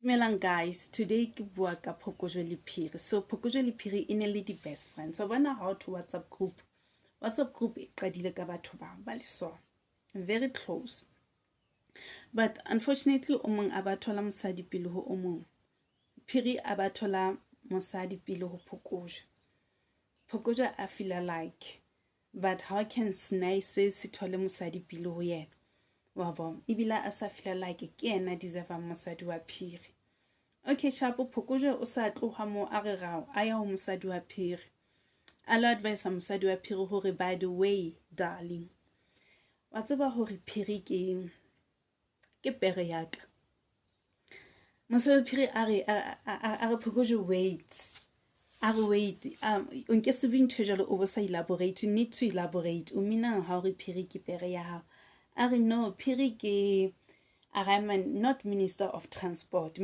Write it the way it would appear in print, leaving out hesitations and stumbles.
Dumelang guys, today ke bua ka Phokojwe le Phiri. So Phokojwe le Phiri e ne le di-best friends. So bona how to WhatsApp group. WhatsApp group e qadile ka batho ba ba le so very close. But unfortunately o mong a ba thola mosadi pele ho o mong. Phiri a ba thola mosadi pele ho Phokojwe. Phokojwe a feel like, but how can Snai se se thole mosadi pele ho yena? Wa bona, ebile a sa feel like ke yena deservang mosadi wa Phiri. Okay, sharp, Phokojwe o sa tloha mo a re rao a ya ho mosadi wa Phiri. A lo advise mosadi wa Phiri hore, by the way, darling, wa tseba hore Phiri ke pere ya ka. Mosadi wa Phiri a re, Phokojwe, wait. A re, wait, o nke se bue ntho e jwalo o bo sa elaborate, you need to elaborate. O meanang ha o re Phiri ke pere ya hao? A re, no, Phiri ke a re, I'm not minister of transport.